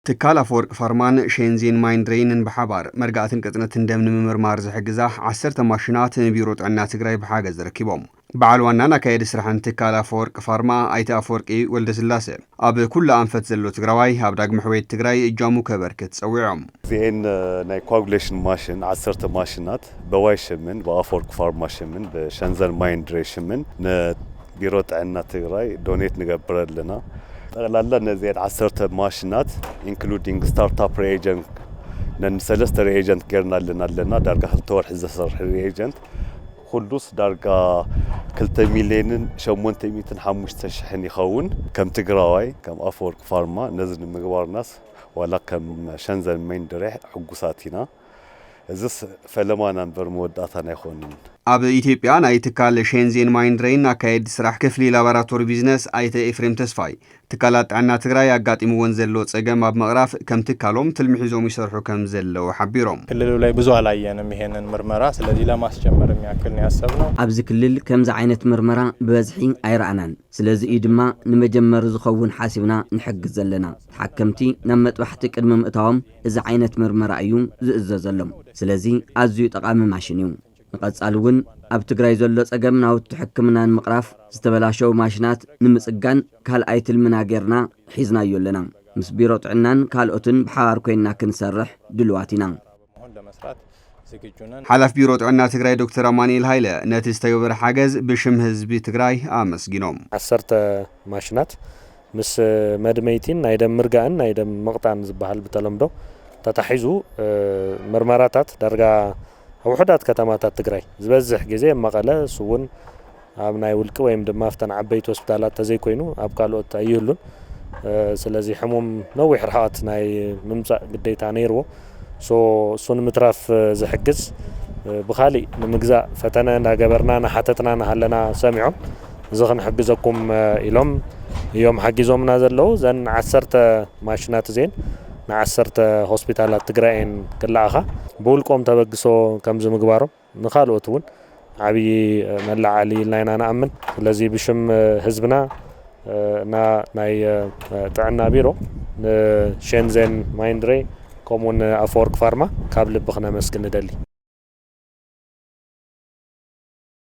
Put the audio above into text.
ትካል ኣፈወርቂ ፋርማን ሼንዜን ማይንድሬይንን ብሓባር መርጋእትን ቅጥነትን ደም ንምምርማር ዝሕግዛ ዓሰርተ ማሽናት ንቢሮ ጥዕና ትግራይ ብሓገዝ ረኪቦም። በዓል ዋናን ኣካየዲ ስራሕን ትካል ኣፈወርቂ ፋርማ ኣይተ ኣፈወርቂ ወልደስላሰ፣ ኣብ ኩሉ ኣንፈት ዘሎ ትግራዋይ ኣብ ዳግመ ሕውየት ትግራይ እጃሙ ከበርክት ጸዊዖም። እዚኤን ናይ ኮኣጉሌሽን ማሽን ዓሰርተ ማሽናት በዋይ ሽምን ብኣፈወርቂ ፋርማ ሽምን ብሸንዘን ማይንድሬ ሽምን ንቢሮ ጥዕና ትግራይ ዶኔት ንገብር ኣለና። ጠቕላላ ነዚኤን ዓሰርተ ማሽናት ኢንክሉዲንግ ስታርታፕ ሪኤጀንት ነን ሰለስተ ሪኤጀንት ጌርና ኣለና ኣለና ዳርጋ ክልተ ወርሒ ዘሰርሕ ሪኤጀንት ኩሉስ ዳርጋ ክልተ ሚልዮንን ሸሞንተ ሚእትን ሓሙሽተ ሽሕን ይኸውን። ከም ትግራዋይ ከም ኣፈወርቂ ፋርማ ነዚ ንምግባርናስ ዋላ ከም ሸንዘን ማይንድሬ ሕጉሳት ኢና። እዝስ ፈለማና እምበር መወዳእታና ኣይኮንን። ኣብ ኢትዮጵያ ናይ ትካል ሼንዜን ማይንድሬይን ኣካየዲ ስራሕ ክፍሊ ላቦራቶሪ ቢዝነስ ኣይተ ኤፍሬም ተስፋይ፣ ትካላት ጥዕና ትግራይ ኣጋጢምወን ዘሎ ጸገም ኣብ ምቕራፍ ከም ትካሎም ትልሚ ሒዞም ይሰርሑ ከም ዘለዉ ሓቢሮም። ክልሉ ላይ ብዙ አላየንም ይሄንን ምርመራ። ስለዚህ ለማስጀመር የሚያክል ነው ያሰብነው። ኣብዚ ክልል ከምዚ ዓይነት ምርመራ ብበዝሒ ኣይረኣናን። ስለዚ እዩ ድማ ንመጀመሪ ዝኸውን ሓሲብና ንሕግዝ ዘለና። ተሓከምቲ ናብ መጥባሕቲ ቅድሚ ምእታዎም እዚ ዓይነት ምርመራ እዩ ዝእዘዘሎም። ስለዚ ኣዝዩ ጠቓሚ ማሽን እዩ። ንቐጻሊ እውን ኣብ ትግራይ ዘሎ ጸገም ናውቲ ሕክምና ንምቕራፍ፣ ዝተበላሸው ማሽናት ንምጽጋን ካልኣይ ትልምና ጌርና ሒዝናዮ ኣለና። ምስ ቢሮ ጥዕናን ካልኦትን ብሓባር ኮይንና ክንሰርሕ ድልዋት ኢና። መሆን ለመስራት ዝግጁ ነን። ሓላፊ ቢሮ ጥዕና ትግራይ ዶክተር ኣማኑኤል ሃይለ ነቲ ዝተገበረ ሓገዝ ብሽም ህዝቢ ትግራይ ኣመስጊኖም። ዓሰርተ ማሽናት ምስ መድመይቲን ናይ ደም ምርጋእን ናይ ደም ምቕጣን ዝበሃል ብተለምዶ ተታሒዙ ምርመራታት ዳርጋ ኣብ ውሑዳት ከተማታት ትግራይ ዝበዝሕ ግዜ ኣብ መቐለ እሱ እውን ኣብ ናይ ውልቂ ወይም ድማ ኣብተን ዓበይቲ ሆስፒታላት ተዘይኮይኑ ኣብ ካልኦት ኣይህሉን። ስለዚ ሕሙም ነዊሕ ርሕቐት ናይ ምምፃእ ግዴታ ነይርዎ። ሶ እሱ ንምትራፍ ዝሕግዝ ብካሊእ ንምግዛእ ፈተነ እናገበርና እናሓተትና እናሃለና ሰሚዖም እዚ ክንሕግዘኩም ኢሎም እዮም ሓጊዞምና ዘለዉ። ዘን ዓሰርተ ማሽናት እዚኤን ንዓሰርተ ሆስፒታላት ትግራይ እየን ክለኣኻ። ብውልቆም ተበግሶ ከምዚ ምግባሮም ንኻልኦት እውን ዓብዪ መለዓሊ ኢልና ኢና ንኣምን። ስለዚ ብሽም ህዝብና እና ናይ ጥዕና ቢሮ ንሼንዜን ማይንድሬ ከምኡ ንኣፈወርቅ ፋርማ ካብ ልቢ ክነመስግን ንደሊ።